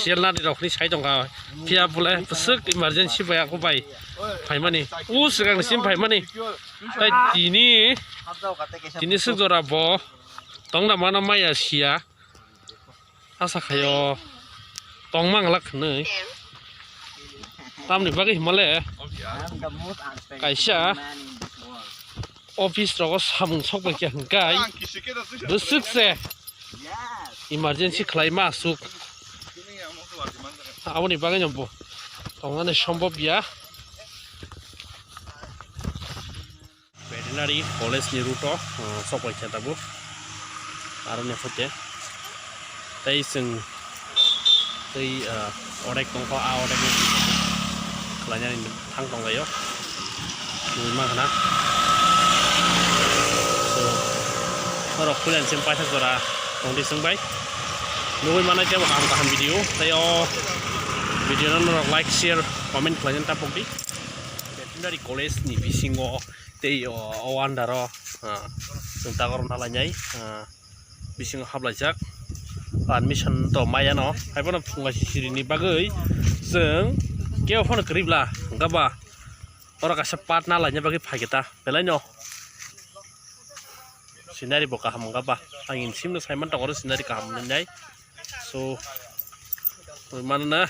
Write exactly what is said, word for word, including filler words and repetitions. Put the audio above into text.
Sial nadi rokni sai tongkha, phiya bole bwswk emergency bai ako bai phaimani, o swkang ni sim phaimani. Tai tini, tini swk jora bo tongna mana maya siya. Asa khayo tongma nglak hwnwi. Tamni bagwi himale kaisa office rogo samung sok bai khe hwnkai bwswk se emergency khlai ma aswk. Aboni bagwi no bo tongnani sombhob ya. Veterinary College ni route o, uh, sok bai khe tabuk. Aro ni phote tei chwng tei, uh, orek tongkho, a orek no khlainani thang tonglaio. Nugwi mankha na. So, norok puila ni simi paithak jora tongdi chwng bai. Nugwi manai tei bo kaham kaham video. Tei o video no norok like, share, comment khlainani tapokdi. Veterinary College ni bisingo tei o, o under o, ah, chwng takhorok nalainai, ah, bisingo hablaijak. Admission to maya no, haiphano phunga sisiri ni bagwi chwng kebo phano kwrwi bla, hwnkhe ba oro kaisa part nalaina bagwi phaikhe ta belai no. Scenery bo kaham wngkha ba, ang ini simno saiman tongo oro scenery kaham wngnai. So, manana.